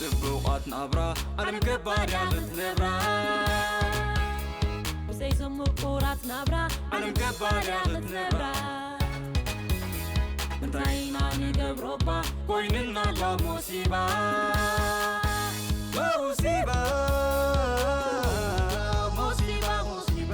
ጽቡቓት ናብራ ዓለም ገባር እያ ክትነብራ። ብዘይ ዘምቁራት ናብራ ዓለም ገባር እያ ክትነብራ። እንታይ ኢና ንገብሮ እባ ኮይንና ኣላ ሞሲባ። ሞሲባ፣ ሞሲባ፣ ሞሲባ።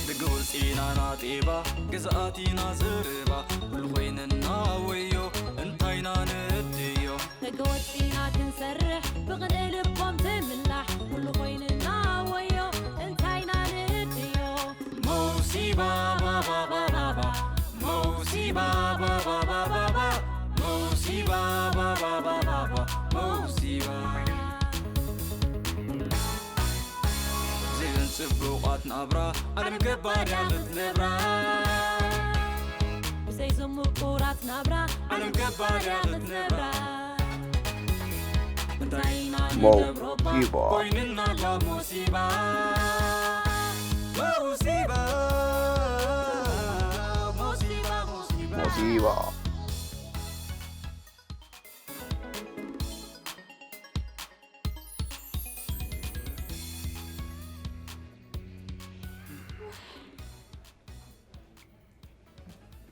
ደገ ወፂና ናጤባ ግዝኣቲና ዘረባ ኩሉ ኮይንና ወዮ እንታይና ንእድዮ። ደገ ወፂና ክንሰርሕ ብቕንኢ ልቦም ትምላሕ ኩሉ ኮይንና ወዮ እንታይና ንእድዮ። ሞሲባ ባባባባባ ሞሲባ ባባባባባ ሞሲባ ባባባባባ ሞሲባ። ብዘይን ጽቡቓት ናብራ ዓለም ገባር እያ ክትነብራ። ብዘይ ዘምቁራት ናብራ ዓለም ገባር እያ ክትነብራ። እንታይ ኢና ንገብሮ እባ ሞሲባ። ኮይንና ኣላ ሞሲባ። ሞሲባ፣ ሞሲባ፣ ሞሲባ። ሞሲባ።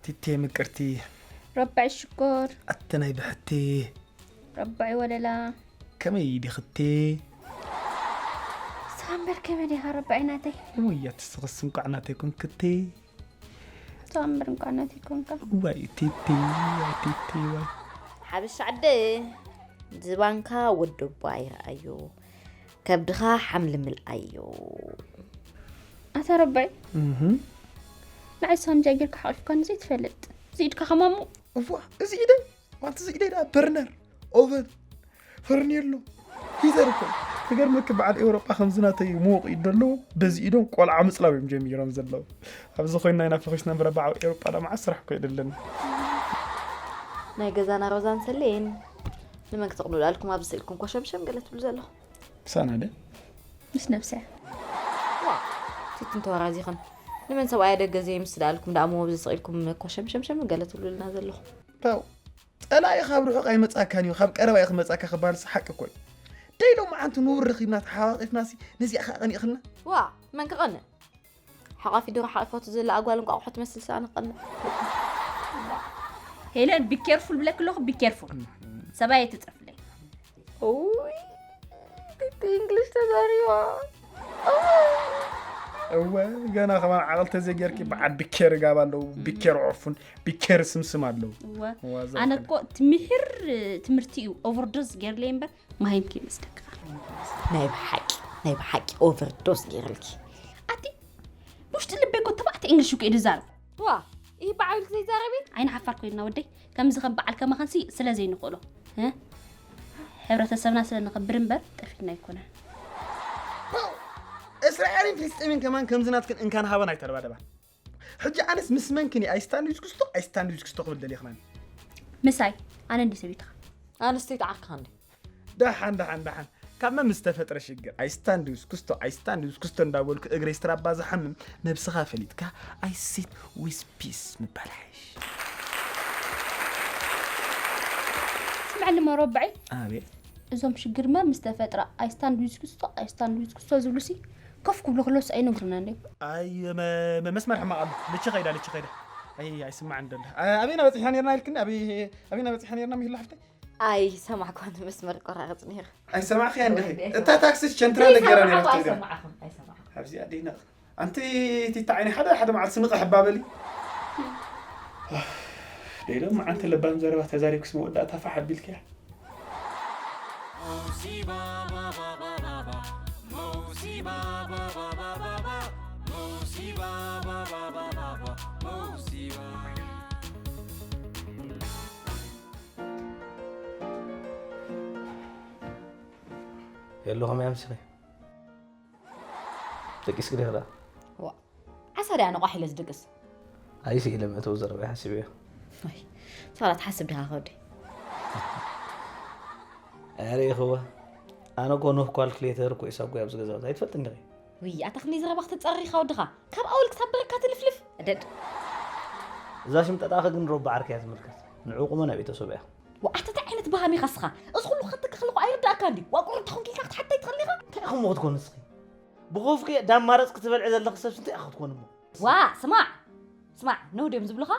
ቲቴ ምቅርቲ። ረባዒ ሽኮር። ኣተ ናይ ብሕቲ። ረባዒ ወለላ። ከመይ ዲኽቲ? ሰላም በር ከመይ ዲኻ ረባዒ ናተይ? እሞ እያ ትስኽስ እንቋዕ ናተይ ኮንክቲ። ሰላም በር እንቋዕ ናተይ ኮንካ። ዋይ ቲቲ፣ ዋይ ቲቲ፣ ዋይ። ሓበሻ ዓደ ዝባንካ ወደባ ይርኣዮ። ከብድኻ ሓምሊ ምልኣዮ። ኣታ ረባይ። እህ። ንዓይ ሳንጃ ጌርካ ሓቂፍካኒ ዘይትፈልጥ። እዚ ኢድካ ከማሙ። እዋ፣ እዚ ኢደይ፣ ዋንቲ እዚ ኢደይ ደኣ በርነር፣ ኦቨን፣ ፈርኔሎ፣ ሂተር እኮ። ክገርመኪ በዓል ኤውሮጳ ከምዚ ናተይ ምዉቕ ኢድ ደለዎ፣ በዚ ኢዶም ቆልዓ ምጽላው እዮም ጀሚሮም ዘለዉ። ኣብዚ ኮይንና ኢና ፈኺስና እምበር በዓል ኤውሮጳ ደኣ መዓት ስራሕ እኮ የደለና። ናይ ገዛና ሮዛን ሰሌን ንመን ክትቕንኡ ዳልኩም ኣብዚ ስኢልኩም ኮሸምሸም ገለ ትብሉ ዘለኹም? ምሳና ደ? ምስ ነብሰ። ዋ፣ ቲትን ተወራዚኽን። ንመን ሰብኣያ ደገ ዘይምስ ዳልኩም ደኣ ሞ ኣብዚ ስቕ ኢልኩም ኮሸምሸምሸም ገለ ትብሉልና ዘለኹም? ተው፣ ጸላኢ ካብ ርሑቕ ኣይመጻካን እዩ፣ ካብ ቀረባ እዩ ክመጻካ ክበሃልሲ ሓቂ እኮ እዩ። ደይ ሎማዓንቲ ንቡር ረኺብና ተሓቋቒፍናሲ ነዚኣ ከኣ ቀኒእኽልና? ዋ፣ መን ክቐንእ? ሓቋፊ ድሮ ሓቒፋቶ ዘላ ኣጓል እንቋቑሖ ትመስል ሰኣነ ክቐንእ። ሄለን፣ be careful ብለኪ ኣለኹ፣ be careful። ሰብኣይ ኣይትጽርፍለይ። ኡይ፣ ቲቲ እንግሊሽ ተዛሪባ። እወ፣ ገና ከማን ዓቕሊ ተዘይጌርኪ በዓል ቢኬር ጋብ ኣለዉ፣ ቢኬር ዖፉን፣ ቢኬር ስምስም ኣለዉ። እወ፣ ዋዛ ኣነ እኮ ትምሂር ትምህርቲ እዩ ኦቨርዶዝ ጌርለይ እምበር ማሂም ከይመስለካ። ናይ ብሓቂ፣ ናይ ብሓቂ ኦቨርዶዝ ጌርልኪ። ኣቲ፣ ብውሽጢ ልበይ እኮ ተባዕታይ እንግሊሽ እኮ እዩ ዝዛረብ። ዋ፣ ይህ በዓል ዘይዛረብ እዩ። ዓይኒ ሓፋር ኮይንና ወደይ፣ ከምዚ ከም በዓል ከማኸንሲ ስለ ዘይንኽእሎ። እ? ሕብረተሰብና ስለ ንኽብር እምበር ጠፊእና ኣይኮነን። ፓው! እስራኤልን ፍልስጤምን ከማን ከምዚ ናትክን እንካን ሃበን ኣይተደባደባን። ሕጂ ኣነስ ምስ መንክን እየ ኣይ ስታንድ ዊዝ ክስቶ፣ ኣይ ስታንድ ዊዝ ክስቶ ክብል ደልየ ክናኒ። ምሳይ፣ ኣነ እንዲ ሰበይትኻ። ኣነስተይቲ ዓርክኻ እንዲ። ደሓን፣ ደሓን፣ ደሓን። ካብ መን ምስ ተፈጥረ ሽግር? ኣይ ስታንድ ዊዝ ክስቶ፣ ኣይ ስታንድ ዊዝ ክስቶ እንዳበልኩ እግረይ ስትራባ ዝሓምም ነብስኻ ፈሊጥካ ኣይ ሲት ዊዝ ፒስ ምባል ሓይሽ። ስምዐኒ መሮባዒ። ኣቤት። እዞም ሽግርመ ምስ ተፈጥረ ኣይ ስታንድ ዊዝ ክስቶ፣ ኣይ ስታንድ ዊዝ ክስቶ ዝብሉሲ ኮፍ ክብሉ ከለውስ ኣይነግሩና እንዴ? ኣይ፣ መ-፣ መ-፣ መስመር ሕማቕ ኣሎ። ልቺ ኸይዳ፣ ልቺ ኸይዳ። ኣይ፣ ኣይስማዕን ደሎ። ኣ-፣ ኣበይና በጺሕና ኔርና ኢልክኒ? ኣበይ፣ ኣበይና በጺሕና ኔርና ሚሂላ ሓፍተይ? ኣይሰማዕኳን፣ መስመር ቆራርጽ ነይሩ። ኣይሰማዕኽያ እንዲኺ? ወይኔ። እታ ታክሲ ቸንትራ ለገራ ነይራ ኣይሰማዕኹም፣ ትብገር። ኣይሰማዕኹም፣ ኣይሰማዕኹም። ኣብዚ ኣዴና። ኣንቲ ቲታ ዓይኒ ሓደ ሓደ መዓልቲ ንቕሕ እባ በሊ። ደይሎም መዓንቲ ለባም ዘረባ ተዛሪብክስ መወዳእታ ፋሕ ኣቢልክያ። የለኹም እያ ምስለይ። ደቂስኪ ዲኺ ደኣ? ዋ፣ ዓሳ ድኣ ነቋሕ ኢለ ዝድቅስ? ኣይስኢለ መእተዊ ዘረባይ ሓሲበዮ። ኣይ፣ ሳላ ትሓስብ ዲኻ ከወደይ? ኣረ ይኸዋ ኣነ እኮ ኖህ ኳልኩሌተር እኮ ሂሳብ ጎይ ኣብዚ ገዛ ኣይትፈልጥን ዲኺ? ውይ ኣታ ክንደይ ዘረባ ክተጻርር ኢኻ ወድኻ። ካብ ኣወል ክሳብ በረካ ትልፍልፍ። እደድ። እዛ ሽምጠጣኺ ግን ሮባ ዓርከይ እያ ትምልከት። ንዕኡ ቁመ ናብ ቤተሰብ እያ። ዋእ ኣታ እንታይ ዓይነት በሃም ኢኻ እስኻ? እዚ ኩሉ ክኸተካ ከለኹ ኣይርዳእካን ድዩ? ዋእ ቁሩብ ተኾንኪ ኢልካ ክትሓተይ ትኽእል ኢኻ? እንታይ ኢኹም ክትኮኑ እስኺ? ብኾፍኪ ዳማረጽ ክትበልዒ ዘለኺ ሰብሲ እንታይ ኢኻ ክትኮኑ እሞ? ዋእ ስማዕ ስማዕ ኖህ ድዮም ዝብሉኻ?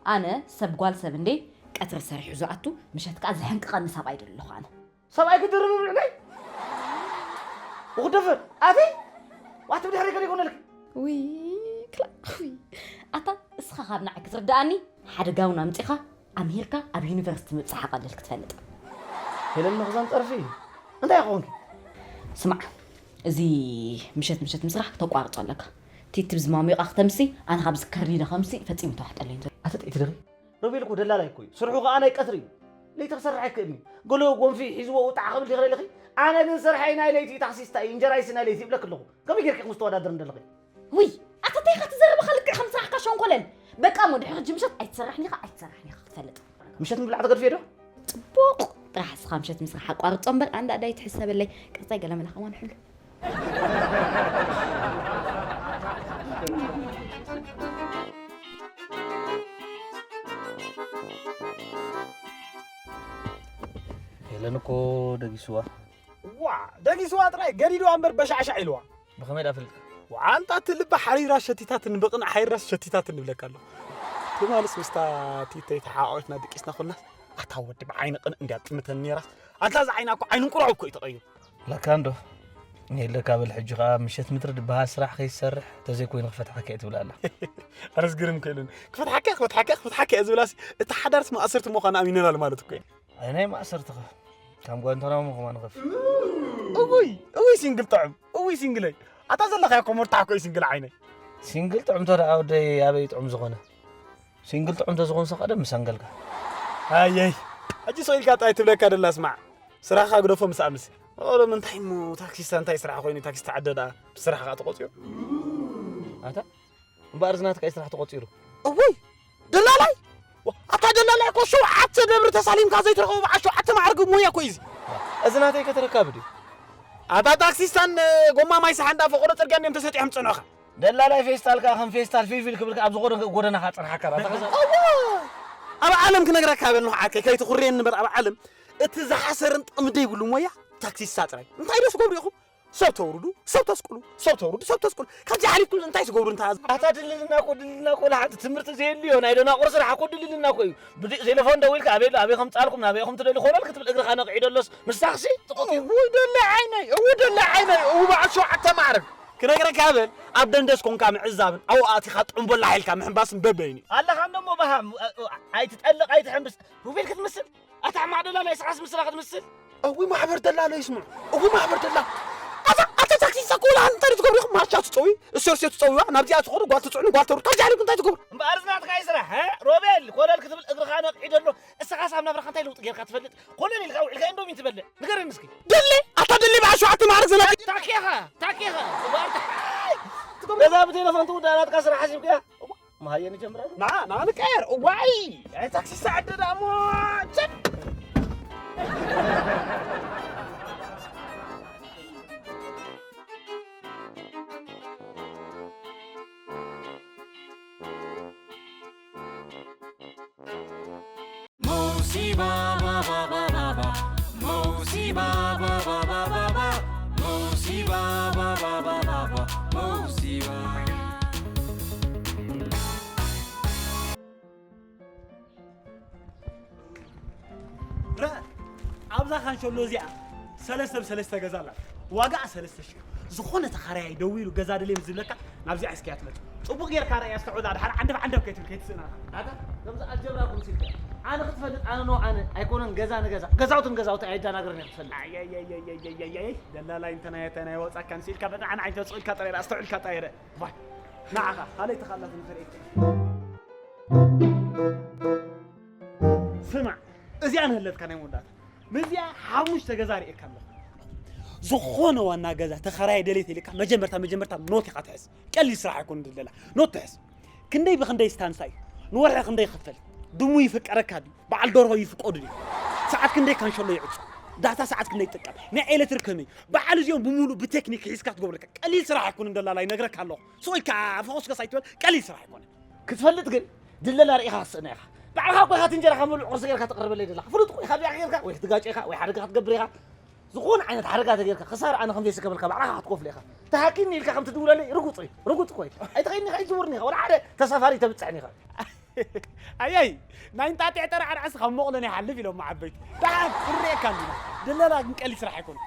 ኣነ ሰብ ጓል ሰብ እንዴ ቀትሪ ሰሪሑ ዝኣቱ ምሸት ከኣ ዝሕንቅቐኒ ሰብኣይ ደሊ ኣለኹ ኣነ። ሰብኣይ ክድርብ ብልዕለይ? ወኽደፈር ኣቲ ዋት ብድሕሪ ከደ ይኮነልክ? ውይ ክላ ውይ ኣታ እስኻ ካብ ንዓይ ክትርዳኣኒ ሓደ ጋውን ኣምጺኻ ኣምሂርካ ኣብ ዩኒቨርሲቲ ምብጻሕ ቀልል ክትፈልጥ። ሄለን መኽዛን ጸርፊ እንታይ ኮንኪ? ስማዕ እዚ ምሸት ምሸት ምስራሕ ተቋርጾ ኣለካ። ቲትብ ዝማሚቃ ክተምሲ ኣነ ካብ ዝከርኒ ዶ ከምሲ ፈጺሙ ተዋሕጠለይ እንተ ኣተ ጥይቲ ድኺ? ሮቤል እኮ ደላላይ እኮ እዩ። ስርሑ ከኣ ናይ ቀትሪ እዩ። ለይቲ ክሰርሕ ኣይክእልን እዩ። ገሎ ጎንፊ ሒዝዎ ውጣዕ ክብል ይኽእል ኣለኺ። ኣነ ግን ስርሐይ ናይ ለይቲ እዩ፣ ታክሲስታ እዩ፣ እንጀራይሲ ናይ ለይቲ ይብለክ ኣለኹ። ከመይ ጌርኪ ምስ ተወዳደር እንደለኺ? ውይ ኣታ እንታይ ኢኻ ትዘረብ ኢኻ ልክዕ ከም ስራሕካ ሸንኮለል። በቃ እሞ ድሕሪ ሕጂ ምሸት ኣይትሰርሕን ኢኻ ኣይትሰርሕን ኢኻ ክትፈልጥ። ምሸት ምብላዕ ተገድፍዮ ዶ? ጽቡቕ ጥራሕ እስኻ ምሸት ምስራሕ ኣቋርጾ እምበር ኣንዳ ኣዳይ ትሕሰበለይ። ቀጻይ ገለ መለ ከማን ሕሉ። ሄለን እኮ ደጊስዋ። ዋ ደጊስዋ ጥራይ ገዲድዋ እምበር በሻዕሻዕ ኢልዋ። ብኸመይ ደኣ ፍልጥ? ዋንታ እቲ ልባ ሓሪራ ሸቲታትኒ ብቕንዕ ሓሪራስ ሸቲታትኒ ይብለካ ኣሎ። ትማልስ ምስታ ቲተይ ተሓቋቒፍና ድቂስና ኮልና ኣታ ወዲ ብዓይኒ ቅንእ እንድያ ጥምተኒ ነይራስ ኣታ እዛ ዓይና እኮ ዓይኒ እንቁራው እኮ እዩ ተቐይሩ። ለካ እንዶ። የለ ካብ ሕጂ ኸኣ ምሸት ምድሪ ድበሃል ስራሕ ከይትሰርሕ ተዘይኮይኑ ክፈትሓካ እየ ትብል ኣላ። ኣረስ ግርም ከይሉን ክፈትሓካ ክፈትሓካ ክፈትሓካ እየ ዝብላሲ እቲ ሓዳርስ ማእሰርቲ ምዃኑ ኣሚነናል ማለት እኮ እዩ። ኣይ ናይ ማእሰርትኻ ካብ ጓንታናሞ ከማን ኸፍ። እውይ እውይ ሲንግል ጥዑም እውይ ሲንግለይ ኣታ ዘለኻዮ እኮ መርታሕ እኮ እዩ ሲንግል ዓይነይ። ሲንግል ጥዑም ተደኣ ወደይ ኣበይ ጥዑም ዝኾነ ሲንግል ጥዑም ተዝኾን ሰቐደ ምሰንገልካ። ኣየይ ሕጂ ሰው ኢልካ ጣይ ትብለካ ደላ ስማዕ ስራሕኻ ግደፎ ምስ ኣምሲ ኦሎም እንታይ እሞ ታክሲስታ እንታይ ስራሕ ኮይኑ ታክሲስታ ዓደ ደኣ ብስራሕ ኸኣ ተቖፅዮ ኣታ እምበኣር ዝናትካ እዩ ስራሕ ተቖፂሩ። እውይ ደላላይ ዋ፣ ኣታ ደላላይ እኮ ሸውዓተ ደብሪ ተሳሊምካ ዘይትረኸቦ በዓል ሸውዓተ ማዕርግ ሞያ እኮ እዩ እዚ። እዚ ናተይ ከተረካብ ድዩ? ኣታ ታክሲስታን ጎማ ማይ ሰሓ እንዳ ፈቆዶ ፅርግያ እንዲዮም ተሰጢሖም ፅንሖኻ። ደላላይ ፌስታል ከኣ ከም ፌስታል ፊልፊል ክብል ከኣ ኣብ ዝኾነ ጎደናኻ ፅንሓካ ዳ ተኸዘ። ኣብ ዓለም ክነግረካ በል ንዓርከይ ከይትኹርየኒ እምበር ኣብ ዓለም እቲ ዝሓሰርን ጥቕሚ ደይብሉ ሞያ ታክሲስታ ጥራይ እንታይ ደስ ገብሩ ኢኹም ሰብ ተውርዱ ሰብ ተስቅሉ ሰብ ተውርዱ ሰብ ተስቅሉ ካብዚ ሓሊፍኩም እንታይ ትገብሩ እንታይ ኣታ ድልልና እኮ ድልልና እኮ ለሓንቲ ትምህርቲ ዘየድልዮ ናይ ደናቁር ስራሕ እኮ ድልልና እኮ እዩ ብድቅ ቴሌፎን ደዊልካ ኣበይ ኣሎ ኣበይ ከምፃልኩም ናበይ ኢኹም ትደሊ ኮለል ክትብል እግርኻ ነቂዑ ደሎስ ምሳኽሲ ጥቁት እዩ እው ደለ ዓይነይ እው ደለ ዓይነይ እው በዓል ሸውዓተ ማዕረግ ክነግረካ በል ኣብ ደንደስ ኮንካ ምዕዛብን ኣብኡ ኣቲኻ ጥዑምቦላ ሓይልካ ምሕንባስን በበይኑ ኣለኻ እንደሞ በሃም ኣይትጠልቕ ኣይትሕንብስ ሩቤል ክትምስል ኣታ ሕማቕ ደላላ ይስኻስ ምስላ ክትምስል። እዊ ማሕበር ደላሎ ይስምዑ። እዊ ማሕበር ደላ ኣታ ኣታ ታክሲ ሰኮላ እንታይ ትገብሩ ኢኹም ማርሻ ትጸዊ እሶ እሶ ትጸዊዋ ናብዚኣ ትኸዱ ጓል ትጽዕኑ ጓል ተሩ ታጃሪኩ እንታይ ትገብሩ እምበኣር ዝናትካ እዩ ስራሕ እ? ሮቤል ኮለል ክትብል እግርኻ ነቕዒ ደሎ እስኻስ ኣብ ናብራኻ እንታይ ለውጢ ጌርካ ትፈልጥ ኮለል ኢልካ ውዒልካ እንዶሚ ትበልዕ ንገረኒ እስኪ ድሊ ኣታ ድሊ በዓል ሸውዓተ ማዕረ ዘላ ታኪኻ ታኪኻ እምበኣር ታ- ገዛ ብቴሌፎን ትውዳ ናትካ ስራሕ ሓሲብካ መሃየን ይጀምራል። ና ና ንቀየር። እዋይ ኣይ ታክሲ ሰዓት ደዳሞ ቸክ Mosiba ba ba ba ba ba. Mosiba ba ba ba ba ba. Mosiba ba ba ba ba ba. Mosiba. ረ ኣብዛ ካንሸሎ እዚኣ ሰለስተ ብሰለስተ ገዛ ኣላ ዋጋኣ ሰለስተ ሽሕ ዝኾነ ተኻራያይ ደው ኢሉ ገዛ ደልየ ምስ ዝብለካ ናብዚኣ እስኪያ ትመጽእ ጽቡቕ ጌርካ ራእያ እስከ ዑላ ድሓር ዓንደፍ ዓንደፍ ከይትብል ከይትስእና ኣታ ከምዚ ኣልጀብራ ኮምሲልካ ኣነ ክትፈልጥ ኣነ ኖ ኣነ ኣይኮነን ገዛ ንገዛ ገዛውትን ገዛውት ኣይዳናግርን እየ ክትፈልጥ ኣይ ደላላይ እንተ ናይ ተናይ ወጻካ ንሲልካ በጣዕን ዓይንተ ጽኢልካ ጠሬራ ኣስተውዕልካ ጠሬረ ንዓኻ ካልኣይ ተኻላት ንኽርእየካ ስማዕ እዚኣ ንህለትካ ናይ መወዳእታ ምስዚኣ ሓሙሽተ ገዛ ርእየካ ኣለኹ ዝኾነ ዋና ገዛ ተኸራየ ደሌት ኢልካ መጀመርታ መጀመርታ ኖት ኢኻ ትሕዝ ቀሊል ስራሕ ኣይኮን ዝደላ ኖት ትሕዝ ክንደይ ብክንደይ ስታንሳ እዩ ንወርሒ ክንደይ ይኽፈል ድሙ ይፍቀረካ ድዩ በዓል ደርሆ ይፍቀዱ ድዩ ሰዓት ክንደይ ካንሸሎ ይዕጹ ዳታ ሰዓት ክንደይ ይጥቀም፣ ናይ ኤሌክትሪክ ከመይ፣ በዓል እዚኦም ብምሉእ ብቴክኒክ ሒዝካ ክትገብረካ ቀሊል ስራሕ ኣይኮነን። ደላላ ይነግረካ ኣለኹ። ስቕ ኢልካ ፈኾስከስ ኣይትበል፣ ቀሊል ስራሕ ኣይኮነን። ክትፈልጥ ግን ድለላ ርኢኻ ክትስእና ኢኻ። ባዕልኻ እኮ ኢኻ እቲ እንጀራኻ ምሉእ ቁርሲ ጌርካ ተቕርበለይ ደለኻ። ፍሉጥ እኮ ኢኻ። እዚኣ ጌርካ ወይ ክትጋጮ ኢኻ ወይ ሓደጋ ክትገብር ኢኻ። ዝኾነ ዓይነት ሓደጋ ተጌርካ ክሳራ ኣነ ከም ዘይስከመልካ ባዕልኻ ክትኮፍል ኢኻ። ተሃኪኒ ኢልካ ከም ትድውለለይ ርጉጽ እዩ። ርጉጽ እኮ እዩ። ኣይትኸይድን ኢኻ፣ ኣይትዝውርን ኢኻ። ወላ ሓደ ተሳፋሪ ኣይተብጽሕን ኢኻ። ኣየይ ናይ እንጣጢዕ ጠራዕራዕስ ካብ መቕለን ይሓልፍ ኢሎም ዓበይቲ። ደሓን ክንርእየካ እንዲና። ድለላ ግን ቀሊል ስራሕ ኣይኮነን።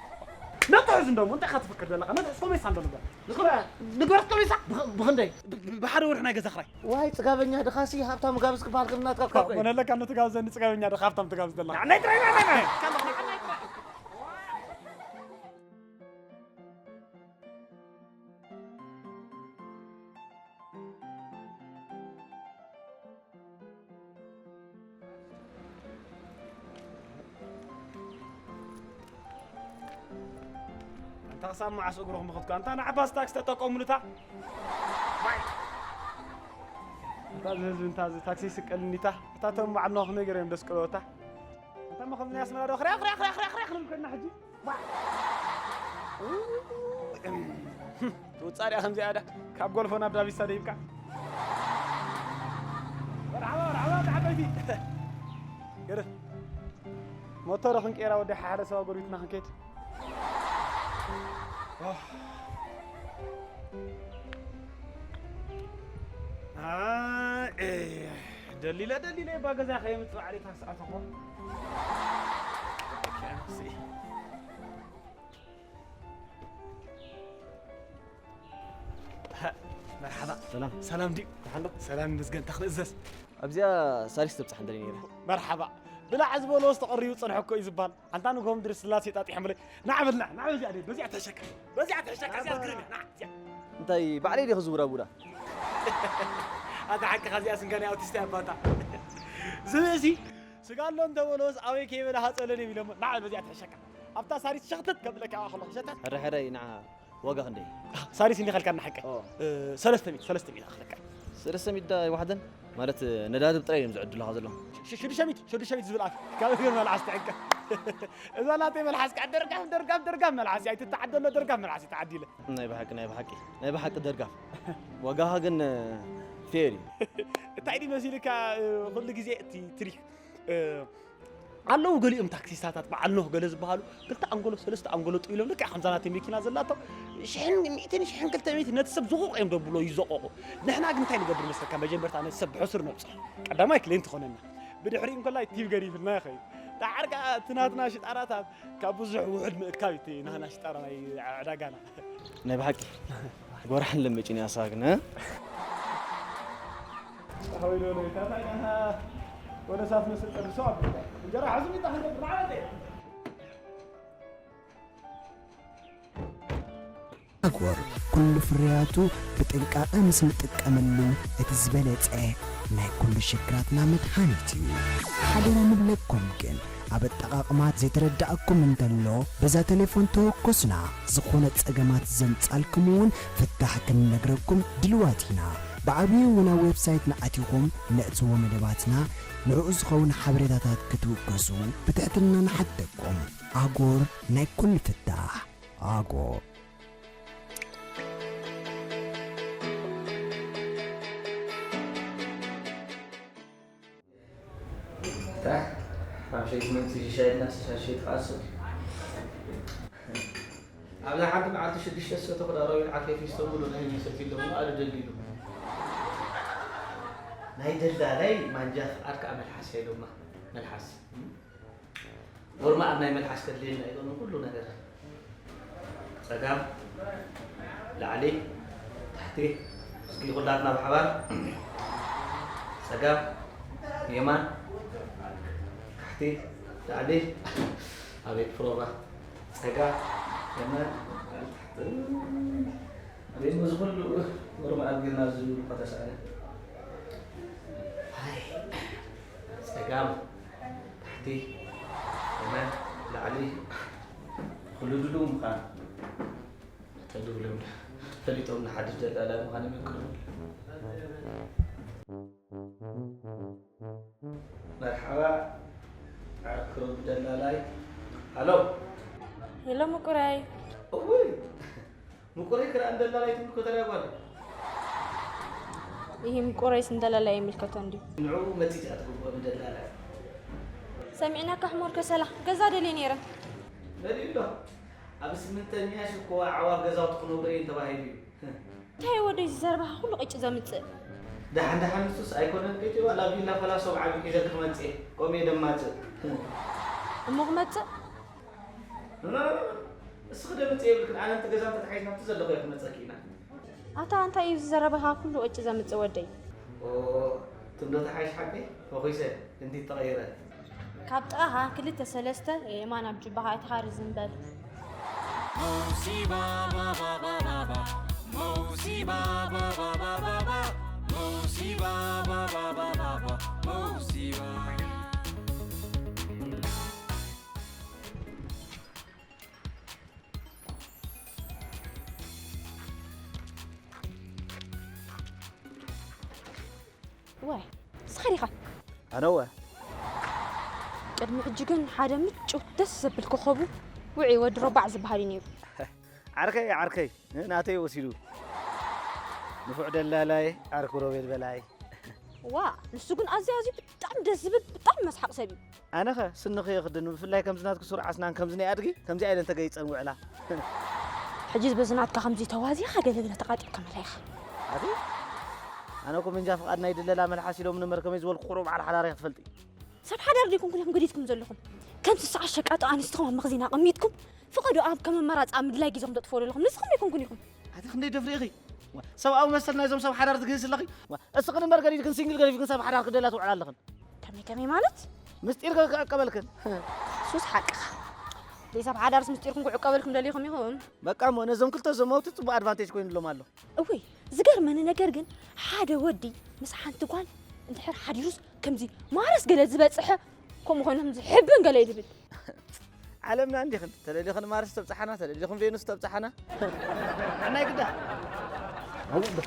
ነጥሑ እዚ እንደሞ እንታይ ኢኻ ትፍክር ዘለኻ? ነጥሑ እስከ መይሳ እንዶ ንግበር። ንግበር እስከ መይሳ። ብኽ- ብኽንደይ? ብ- ብ- ብሓደ ወርሒ ናይ ገዛ ክራይ። ዋይ ጽጋበኛ ድኻሲ ሃብታም ጋብዝ ክበሃል ግን ናትካ እኮ። ኮነለካ ነቲ ጋብዘኒ ጽጋበኛ ድኻ ሃብታም ትጋብዝ ዘለኻ። ንዓናይ ጥራይ፣ ንዓናይ ጥራይ። ኣንታ ክሳብ መዓስ እግርኹም ምኸድኩ? ኣንታ ንዓባስ ታክሲ ተጠቀሙሉታ። ኣንታ እዚ ህዝቢ እንታ እዚ ታክሲ ይስቀልኒታ። እታ ቶም በዓል ነኹ ነገር እዮም ደስቀለወታ። ኣንታ መኸዝኒ ኣስመራ ዶ ክርያ፣ ክርያ፣ ክርያ፣ ክርያ፣ ክርያ ክንብል ከና ሕጂ። ትውጻእ ድያ ከምዚኣ ዳ ካብ ጎልፎ ናብ ዳቢሳ ደይብካ። መርሓባ፣ መርሓባ፣ ዓበይቲ። ገርፍ። ሞተር ክንቀይራ ወዲ ሓደ ሰብ ኣጎልቢትና ክንከይድ። ኦህ። ኣይ፣ ደሊለ፣ ደሊለ፣ እባ ገዛ ከየምጽእ ባዕለይ ታክሲ ኣተኹ። መርሓባ። ሰላም። ሰላም ድዩ? ደሓን ዶ? ሰላም ይመስገን። እንታይ ክንእዘዝ? ኣብዚኣ ሳሪስ ተብጽሓ እንደሊ ነይረ። መርሓባ። ብላዕ ዝበሎ ዝተቐርዩ ጸንሐ እኮ እዩ ዝበሃል። ኣንታ ንግሆ ምድሪ ስላሴ ጣጢሖምለይ። ንዓ በል፣ ንዓ፣ ንዓ በዚኣ ድየ? በዚኣ ተሸከም። በዚኣ ተሸከም፣ እዚኣ ትግርም እያ። ንዓ፣ እዚኣ። እንታይ ባዕለይ ድየ ክዝውራ ቡዳ? ኣታ ሓቅኻ፣ እዚኣ ስንካ ናይ ኣውቲስታ እያ ኣባታ። ዝብእሲ ስጋ ኣሎ እንተበሎስ ኣበይ ከይበለ ሃፀለኒ ኢሎሞ። ንዓ በል፣ በዚኣ ተሸከም። ኣብታ ሳሪስ ሸኽተት ከብለካ ከለኹ ሸተት። ሕራይ ሕራይ ንዓ። ዋጋ ክንደይ? ሳሪስ እንዲኻ ኢልካ ንሓቀ? ኦ። እ፣ ሰለስተ ሚእቲ፣ ሰለስተ ሚእቲ ኢልካ። ሰለስተ ሚእቲ ዳ ይዋሕደን? ማለት ነዳዲ ጥራይ እዮም ዝዕድሉኻ ዘለዉ። ሽ-፣ ሽዱሽተ ሚእቲ፣ ሽዱሽተ ሚእቲ ዝብል ኣፍ። ካብ እግር መልዓስ ትዕቀ። እዛ ናተይ መልሓስ ከዓ ደርጋፍ፣ ደርጋፍ፣ ደርጋፍ መልሓስ እያ። ኣይትተዓደሎ ደርጋፍ መልሓስ እዩ ተዓዲለ። ናይ ብሓቂ፣ ናይ ብሓቂ፣ ናይ ብሓቂ ደርጋፍ። ዋጋኻ ግን ፌር እዩ። እንታይ ድዩ መሲልካ፣ እ፣ ኩሉ ግዜ እቲ ትሪክ፣ እ፣ ኣለዉ ገሊኦም ታክሲስታታት በዓል ኖህ ገለ ዝበሃሉ ክልተ ኣንጎሎ ሰለስተ ኣንጎሎ ጥው ኢሎም ልክዕ ከምዛ ናተይ መኪና ዘላቶ ሽሕን ሚእትን ሽሕን ክልተ ሚእትን ነቲ ሰብ ዝቑቕ እዮም ደብሎ ይዘቐቑ። ንሕና ግን እንታይ ንገብር መስለካ? መጀመርታ ነቲ ሰብ ብሕሱር ነብፅሖ። ቀዳማይ ክሌንት ኾነና። ብድሕሪኡ እንኮላይ ቲብ ገዲፍልና ይኸይድ። ደሓር ከኣ እቲ ናትና ሽጣራታት ካብ ብዙሕ ውሑድ ምእካብ እዩ እቲ ናህና ሽጣራ ናይ ዕዳጋና። ናይ ብሓቂ ጎርሓን ለምጭን ያሳግነ። ወደ እሳት መስል ጨርሶ አብቃ። እንጀራ ሐዙ ሚጣ ሐዘ ብርሃን። ኣጎር ኩሉ ፍርያቱ ብጥንቃቐ ምስ ንጥቀመሉ እቲ ዝበለጸ ናይ ኩሉ ሽግራትና መድሃኒት እዩ። ሓደራ ንብለኩም ግን ኣብ ኣጠቓቕማ ዘይተረዳእኩም እንተሎ በዛ ቴሌፎን ተወከሱና። ዝኾነ ጸገማት ዘምጻልኩም እውን ፍታሕ ክንነግረኩም ድልዋት ኢና። ብዓብዩ እውን ኣብ ዌብሳይትና ኣቲኹም ነእትዎ መደባትና ንዕኡ ዝኸውን ሓበሬታታት ክትውከሱ ብትሕትና ንሓተኩም። ኣጎር ናይ ኩሉ ፍታሕ። ኣጎር። እታ ሓምሸይቲ ምእንቲ ሽሻይ ኢልና ሽሻይ ትቃስል። ኣብዛ ሓንቲ መዓልቲ ሽዱሽተ ዝሰተኹ ዳራዊ ዓርከይ ፊስቶ ሙሉ ናይ ሰትዩ ኣለኹ፣ ኣሉ ደሊሉ። ናይ ደላላይ ማንጃ ፍቓድ ከኣ መልሓስ ኢሎማ። መልሓስ። ወርማ ኣብ ናይ መልሓስ ከድልየና እዩ ዞም ኩሉ ነገር። ጸጋም፣ ላዕሊ፣ ታሕቲ፣ እስኪ ኩላትና ብሓባር። ጸጋም፣ የማን፣ ታሕቲ፣ ላዕሊ። ኣቤት ፕሮቫ። ጸጋም፣ የማን፣ ላዕሊ፣ ታሕቲ። ኣቤት ነዚ ኩሉ ወርማ ኣብ ጌርና ዝብሉ ከተሳእነ። ኣይ፣ ጸጋም፣ ታሕቲ፣ የማን፣ ላዕሊ፣ ኩሉ ድሉው ምዃን። ተድብሎም ዶ? ፈሊጦም ንሓድሽ ደላላ ምዃን ይመክሩ። መርሓባ፣ ዓርኪ ሮቢ ደላላይ። ሃሎ። ሄሎ ምቁረይ። እውይ፣ ምቁረይ ክረኣ እንደላላይ ትምልኮ ተሪያ ጓል። ይህ ምቁረይስ እንደላላይ የሚልከቶ እንዲሁ። ንዕኡ መጺጽ ኣትግብኦ ንደላላይ። ሰሚዕናካ ሕሞር ከሰላ ገዛ ደልየ ነይረ። በሊሎ፣ ኣብ ስምንተኛ ሽኮ ኣዕዋፍ ገዛውቲ ክነብሩ እየን ተባሂሉ እዩ። እንታይ ወደይ ዝዘረባኻ ኩሉ ቅጭ ዘምጽእ? ደሓን ደሓን ንሱስ ኣይኮነን ቅጭ፣ ዋላ ቪላ ፈላሶ ብዓቢ ሒዘ ክመጽእ፣ ቆሜ ደማጽእ። እሞ ክመጽእ? ኖ፣ ኖ፣ ኖ፣ ኖ። እስኺ ደምጽእ የብልክን፣ ኣነ እንተ ገዛ እንተ ተሓይዝና ኣብቲ ዘለኹ እየ ክመጸኪ ኢና። ኣታ እንታይ እዩ ዝዘረባኻ ኩሉ ቅጭ ዘምጽእ ወደይ? ኦ፣ ትም ዶ ተሓይሽ ሓቀይ? ፈኹሰ፣ እንዲ ተቐይረ። ካብ ጥቓኻ ክልተ ሰለስተ የማን ኣብ ጅባኻ ኣይትኻሪ ዝም በል። ዋይ፣ ንስኻ ዲኻ? ኣነወ። ቅድሚ ሕጂ ግን ሓደ ምጩ ደስ ዘብል ኮኸቡ ውዑይ ወዲ ረባዕ ዝበሃል እዩ ነይሩ። ዓርከይ፣ ዓርከይ፣ ናተይ ወሲዱ። ንፉዕ ደላላይ፣ ዓርኩ ሮቤል በላይ። ዋ፣ ንሱ ግን ኣዝዩ፣ ኣዝዩ ብጣዕሚ ደስ ዝብል፣ ብጣዕሚ መስሓቕ ሰብ እዩ። ኣነኸ ስንኺ የኽድን፣ ብፍላይ ከምዚ ናትኪ ሱር ዓስናን ከምዚ ናይ ኣድጊ፣ ከምዚ ኣይለን ተገይጸን ውዕላ። ሕጂ በዚ ናትካ ከምዚ ተዋዚኻ ገለ ገለ ተቓጢዕካ መላ ኢኻ። ኣቲ? ኣነ እኮ መንጃ ፍቓድ ናይ ድለላ መልሓስ ኢሎም ንመርከመይ ዝበልኩ ቁሩብ በዓል ሓዳር እየ ክትፈልጢ። ሰብ ሓዳር ዶ ኣይኮንኩን ኢኹም ገዲድኩም ዘለኹም? ከም ስስዓ ሸቃጦ ኣንስትኹም ኣብ መኽዚን ኣቐሚጥኩም፣ ፍቐዶ ኣብ ከም ኣማራጺ ኣብ ምድላይ ግዜኹም ተጥፍኡ ዘለኹም ንስኹም ዶ ኣይኮንኩን ኢኹም? ኣቲ ክንደይ ደፍሪ ኢኺ? ዋ፣ ሰብኣዊ መሰል ናይዞም ሰብ ሓዳር ትግህሲ ኣለኺ? ዋ፣ እስኽን እምበር ገዲድክን ሲንግል ገዲፍክን ሰብ ሓዳር ክደላ ትውዕላ ኣለኽን። ከመይ ከመይ ማለት? ምስጢር ከ-፣ ክዕቀበልክን። ሱስ ሓቅኻ። ደይ ሰብ ሓዳርስ ምስጢርኩም ክዕቀበልኩም ደሊኹም ኢኹም? በቃ እሞ ነዞም ክልተ ዘመውቲ ጽቡቕ ኣድቫንቴጅ ኮይኑሎም ኣሎ። እውይ፣ ዝገርመኒ ነገር ግን ሓደ ወዲ ምስ ሓንቲ ጓል እንድሕር ሓዲሩስ ከምዚ ማረስ ገለ ዝበጽሐ ከምኡ ኮይኑ ከምዚ ሕብን ገለ እዩ ዝብል። ዓለምና እንዲኽን፣ ተደሊኽን ማርስ ተብጽሓና፣ ተደሊኽን ቬኑስ ተብጽሓና። ኣናይ ግዳ።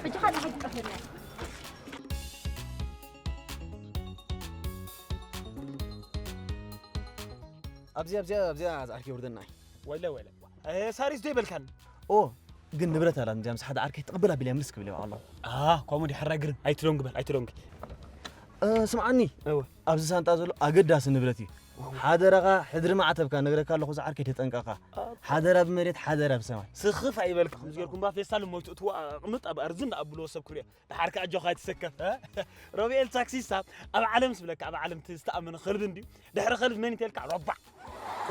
ሕጂ ኻል ሕጂ ቀትልና። ኣብዚኣ፣ ኣብዚኣ፣ ኣብዚኣ ዝዓርኪ ውርደና እዩ። ወይለ፣ ወይለ። እ፣ ሳሪስ ዶ ይበልካን? ኦ፣ ግን ንብረት ኣላ፣ እንዲያ ምስ ሓደ ዓርከይ ትቕብል ኣቢለ ምልስ ክብል ይበዓ ኣለኹ። ኣ፣ ኮሜዲ ሕራይ ግርም። ኣይትደንጉ በል፣ ኣይትደንጉ። እ፣ ስምዓኒ። እወ። ኣብዚ ሳንጣ ዘሎ ኣገዳሲ ንብረት እዩ። ዋው። ሓደራኻ፣ ሕድሪ ማዕተብካ ነግረካ ኣለኹ፣ ዝዓርከይ ተጠንቀቓ። ኣ። ሓደራ ብመሬት፣ ሓደራ ብሰማይ። ስኽፍ ኣይበልካ፣ ከምዚ ጌርኩም ባ ፌስታል ሞይቱ እትዋ ኣቕምጥ፣ ኣብ ኣርዝን ኣብሎ ሰብ ክሪኦ። ደሓር ከኣ ኣጆኻ ኣይትሰከፍ፣ እ? ሮቤል ታክሲስታ ኣብ ዓለም ስብለካ፣ ኣብ ዓለም እቲ ዝተኣመነ ከልቢ እንድዩ። ድሕሪ ከልቢ መን ይተልካ? ሮባዕ።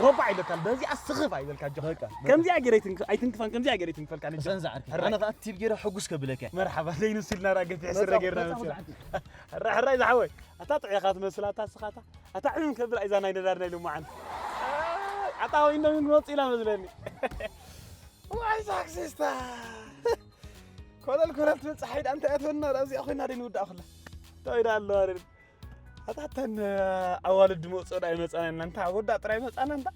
ሮባዕ ይብለካ፣ በዚኣ ስኽፍ ኣይበልካ ኣጆኻ። በቃ፣ በቃ። ከምዚኣ ገይረ ኣይትንክ-፣ ኣይትንክፋን፣ ከምዚኣ ገይረ ኣይትንክፈልካ ነጃ። እሰን ዝዓርከይ፣ ሕራይ። ኣነ ከኣ ቲብ ገይረ ሕጉስ ከብለካ። መርሓባ፣ ዘይንስልና ራገፍ ሕስረ መጻኹ፣ ገይርና መጻኹ መጽና። ዝዓርከይ። ሕራይ፣ ሕራይ ዝሓወይ። ኣታ ጥዑያኻ ትመስል፣ ኣታ ስኻታ። ኣታ ዕምም ከብል ኣይዛ ናይ ነዳድና ኢሉ መዓን። ኣታ ወይኖም ክንወጽእ ኢና መስለኒ። ዋይ ታክሲስታ። ኮለል ኮለል ትብል ጸሓይ ደኣ እንታይ ኣትበልና ደኣ እዚኣ ኮይና ደይ ንውዳእ ኩላ። እንታይ ደኣ ኣለዋ ደይ? ኣታ እተን ኣዋልድ መውጽኦ ደኣ ይመጻና እና እንታ ወዳ ጥራይ መጻና እንታ።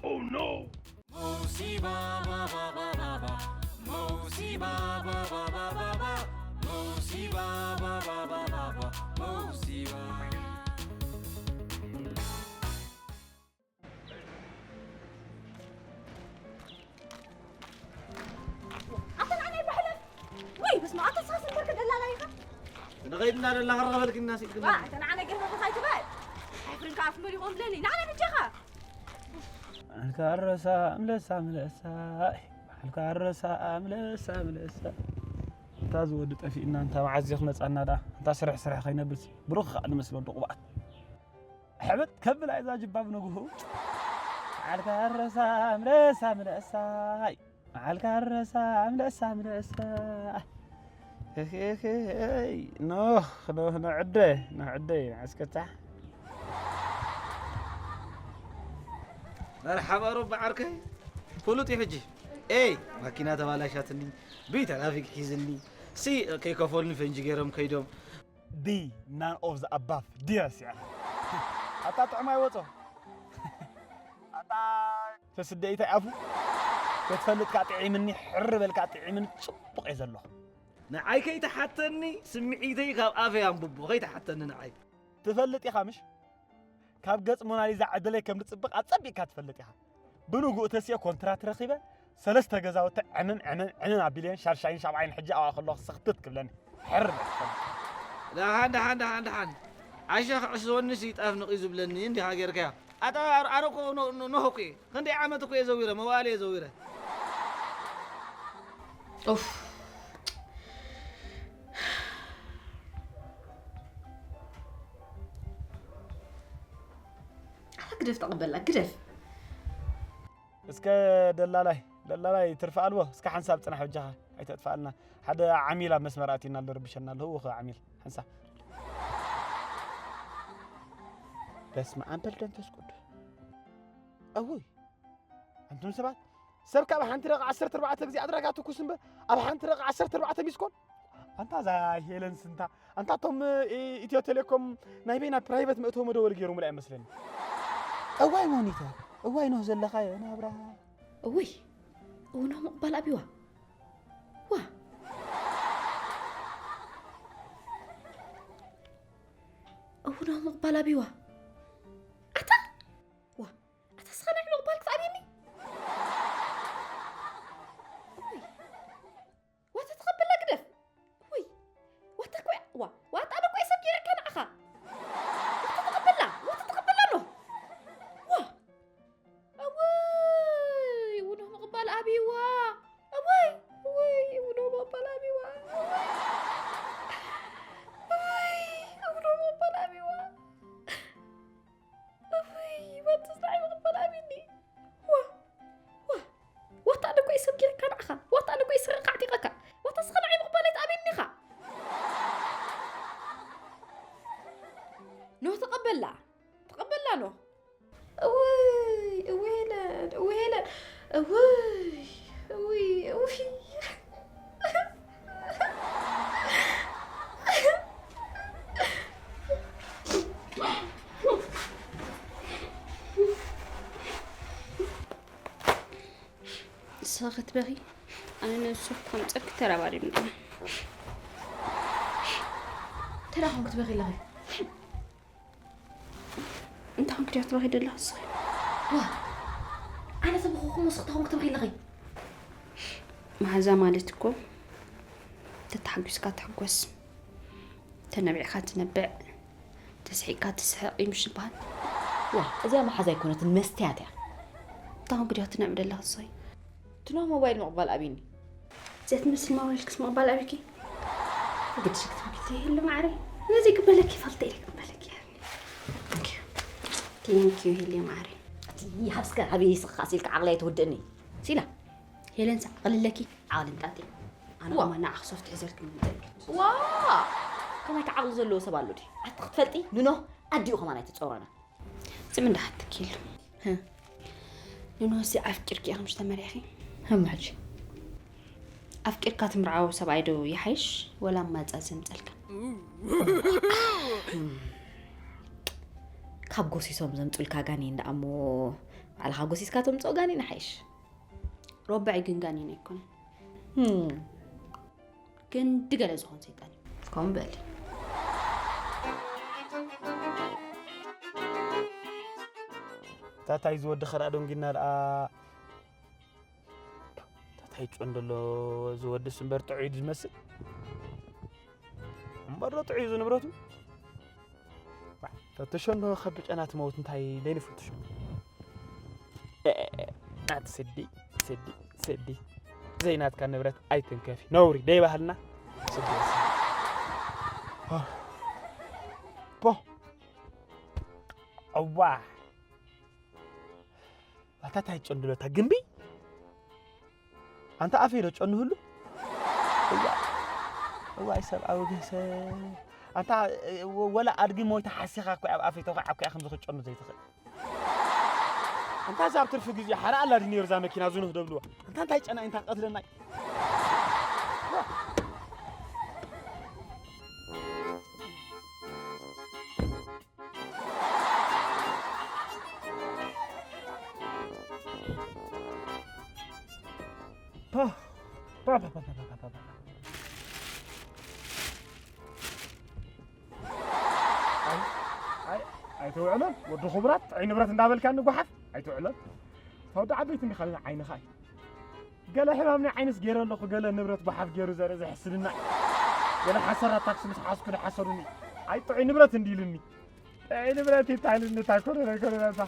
Oh no! ኣታ ንዓና ይባሕለን። ወይ በስመ ኣብ፣ ኣታ ንስኻስ እምበርከ ደላላ ኢኻ። ንኸይድ እናደላ ክረኸበልክ እናስ ኢልክና። ዋ፣ ኣታ ንዓና ገርበኻ ኣይትበል። ኣፍሪካ ኣፍ መሪኾም ብለኒ። ንዓና ብጃኻ። በዓልካ ኣረሳ ምለሳ ምለሳ። በዓልካ ኣረሳ ምለሳ ምለሳ። እታ ዝወዲ ጠፊእና እንታ መዓዝ ክመጻና ደኣ። እንታ ስራሕ ስራሕ ከይነብልሲ። ብሩኽ ከዓ ንመስሎ ዶ ቅብኣት። ሕብጥ ከብል ኣይዛ ጅባብ ንግሁ። በዓልካ ኣረሳ ምለሳ ምለሳ። በዓልካ ኣረሳ ምለሳ ምለሳ። እህህህይ፣ ኖህ፣ ኖህ፣ ንዕደ፣ ንዕደ፣ ንዓስከታ። መርሓባ ሮባ ዓርከይ። ፍሉጥ እዩ ሕጂ። ኤይ፣ ማኪና ተባላሻትኒ፣ ብይ ትራፊክ ሒዝኒ፣ ሲ ከይከፈሉኒ ፈንጂ ገይሮም ከይዶም። ቢ ናን ኦፍ ዘ ኣባፍ ዲረስ እያ። ኣታ ጥዑም ኣይወጾ። ኣታ ተስደኢታይ ኣፉ። ተትፈልጥ ከኣ ጥዒምኒ፣ ሕር በልካ ጥዒምኒ፣ ጽቡቕ እየ ዘለኹ። ንዓይ ከይትሓተኒ፣ ስምዒተይ ካብ ኣፈይ ኣንብቦ፣ ከይትሓተኒ ንዓይ። ትፈልጥ ኢኻ ምሽ? ካብ ገጽ ሞናሊዛ ዕድለይ ከም ዝጽብቕ ኣጸቢቕካ ትፈልጥ ኢኻ። ብንግኡ ተሲኤ ኮንትራት ረኺበ፣ ሰለስተ ገዛውቲ ዕምም፣ ዕምም፣ ዕምም ኣቢለየን፣ ሻርሻይን ሻብዓይን ሕጂ ኣብኣ ከለኹ ስኽትት ክብለኒ። ሕር በል። ደሓን፣ ደሓን፣ ደሓን፣ ደሓን። ዓሻ ክዕስወኒስ ይጣፍ ንቕ እዩ ዝብለኒ እንዲኻ ጌርካዮ። ኣታ ኣነ እኮ ኖ-፣ ኖ-፣ ኖህ እኮ እየ። ክንደይ ዓመት እኮ እየ ዘዊረ፣ መዋእለ እየ ዘዊረ። ኡፍ። ኣታ ግደፍ ተቐበላ፣ ግደፍ። እስከ ደላላይ፣ ደላላይ ትርፊ ኣልቦ፣ እስከ ሓንሳብ ጽናሕ በጃኻ፣ ኣይተጥፍኣልና። ሓደ ዓሚል ኣብ መስመር ኣትዩና ኣሎ፣ ርብሸና ኣሎ። ህውኽ ዓሚል፣ ሓንሳብ። በስመ ኣብ ወልድ መንፈስ ቅዱስ። እውይ፣ ኣንቱም ሰባት፣ ሰብ ካብ ሓንቲ ደቂቕ ዓሰርተ ኣርባዕተ ግዜ ኣድራጋ ትኩስ እምበር፣ ኣብ ሓንቲ ደቂቕ ዓሰርተ ኣርባዕተ ሚስኮል። ኣንታ እዛ ሄለንስ እንታ፣ ኣንታ እቶም፣ እ፣ ኢትዮ ቴሌኮም ናይ በይና ፕራይቨት መእተዊ መደወሊ ገይሮምላ ይመስለኒ። እዋይ ሞኒተር፣ እዋይ ኖህ ዘለኻዮ ናብራ። እውይ፣ እውኖ ምቕባል ኣብይዋ። ዋ። እውኖ ምቕባል ኣብይዋ። ኣታ፣ ዋ፣ ኣታ ስኻ ናይ ምቕባል ክትኣብየኒ? እውይ። ዋታ ተቐበላ ግደፍ። ውይ፣ ዋታ እኮ እያ፣ ዋ፣ ዋታ ኣነ እኮ እየ ሰብ ገይረካ ንዓኻ። ዋታ ተቐበላ፣ ዋታ ተቐበላ ኖህ። ዋ፣ እውይ፣ ውኖ ምቕባል ኣብይዋ። እውይ፣ እውይ፣ ውኖ ምቕባል ኣብይዋ። እውይ፣ እውይ፣ ውኖ ምቕባል ኣብይዋ። እውይ፣ ዋታ ስራሕ ምቕባል ኣብይኒ። ዋ፣ ዋ፣ ዋታ ኣነ እኮ እየ ሰብ ገይረካ ንዓኻ። ዋታ ኣነ እኮ እየ ስረኻ ኣዕጢቐካ። ዋታ ስኻ ንዓይ ምቕባል ኣይትኣብየኒ ኢኻ። ኖህ ተቐበላ። ተቐበላ ኖህ። እውይ፣ እውይ ሄለን፣ እውይ ሄለን። እውይ፣ እውይ፣ እውይ። ንስኺ ክትበኺ፣ ኣነ ንሱ ከምፀኪ ተራባሪብና ኢና። እንታይ ደኣ ኾንኩ ትበኺ ኣለኺ? እንታይ ኾንኩ ድያ ትበኺ ዘለኺ ንስኺ? ዋ፣ ኣነ ተበኹኹ፣ ንስኺ እንታይ ኾንኩ ትበኺ ኣለኺ? መሓዛ ማለት እኮ ተተሓጒስካ ትሕጎስ፣ ተነቢዕካ ትነብዕ፣ ተስሒቅካ ትስሕቕ እዩ ምሽ ዝበሃል። ዋ፣ እዚኣ መሓዛ ኣይኮነትን፣ መስትያት እያ። እንታይ ኾንኩ ድያ ትነብዕ ዘለኺ ንስኺ? ትኖ ሞባይል ምቕባል ኣብይኒ። እዚኣ ትመስል ሞባይል ክስ ምቕባል ኣብይኪ? ግድሽ ክትብኪ ትይህሉ ማዕረ። ነዚ ክበለኪ ፈልጠ ኢለ ክበለኪ። Thank you። Thank you ሄሊ ማዕረ። እቲ ይሃብስከ ሃቢ ይስኻ ሲልካ ዓቕለይ ትውድእኒ። ሲላ። ሄለን ዓቕሊ ኣለኪ? ዓቕሊ እንጣጢ። ኣነ ዋ። ከማን ንዓኺ ሶፍት ሒዘልኪ ምምፀልኪ። ዋ! ከማይ ዓቕሊ ዘለዎ ሰብ ኣሎ ድዩ? ኣቲ ክትፈልጢ ንኖህ ኣዲኡ ከማን ኣይትፀወረና። ዝም እንዳሓትኪ ኢሉ። ህ። ንኖሲ ኣፍቂርኪ ኢኺ ምሽ ተመሪዕኺ? ህም ሕጂ። ኣፍቂርካ ትምርዓው ሰብኣይ ዶ ይሓይሽ ወላ ማጻ ዘምጸልካ? ካብ ጎሲሶም ዘምጹልካ ጋኔን ደኣ እሞ ባዕልኻ ጎሲስካ ተምጽኦ ጋኔን ይሓይሽ። ረባዒ ግን ጋኔን ኣይኮነን። ህም። ክንዲ ገለ ዝኾን ሰይጣን እዩ። ከምኡ በሊ። ታታይ ዝወዲ ኸራ ደንጊና ደኣ ታታይ ጮን ደሎ ዝወድስ እምበር ጥዑይ ዝመስል። እምበር ዶ ጥዑይ ዝንብረቱ? ፈትሾ እንዶ ካብ ብጨና ትመውት እንታይ ደይንፈትሾ? ኣቲ ስዲ፣ ስዲ፣ ስዲ። ዘይናትካ ንብረት ኣይትንከፊ። ነውሪ፣ ደይ ባህልና። ስዲ፣ ስዲ። ፖ። ፖ። ኣዋ። ኣታ ታይ ጨንድሎ፣ እታ ግንቢ? ኣንታ ኣፈይ ዶ ጨንህሉ? እዋ-፣ እዋይ ሰብኣዊ ግህሰ። ኣንታ፣ ወ-፣ ወላ ኣድጊ ሞይታ ሓሲኻ እኮ ኣብ ኣፈይ ተኹ ዓኩያ ከምዚ ክጨኑ ዘይትኽእል። ኣንታ እዛ ኣብ ትርፊ ግዜ ሓራ ኣላ ድዩ ነይሩ እዛ መኪና ዝኑህ ደብልዋ። ኣንታ እንታይ ጨና እንታይ ቀትለናይ? ፓ፣ ፓ፣ ፓ። ኣይ፣ ኣይ፣ ኣይትውዕሎን ወዲ ክቡራት፣ ጥዑይ ንብረት እንዳበልካኒ ጓሓፍ ኣይትውዕሎን። ተወዲ ዓበይቲ እንዲኻ ዓይንኻ እዩ። ገለ ሕማም ናይ ዓይንስ ገይረ ኣለኹ፣ ገለ ንብረት ጓሓፍ ገይሩ ዘርኢ ዘሕስድና እዩ። ገለ ሓሰራት ታክሲ ምስ ሓዝኩ ዝሓሰዱኒ። ኣይ ጥዑይ ንብረት እንዲሉኒ። ጥዑይ ንብረት ይታልኒ እታ ኮነ ነገር ነታ።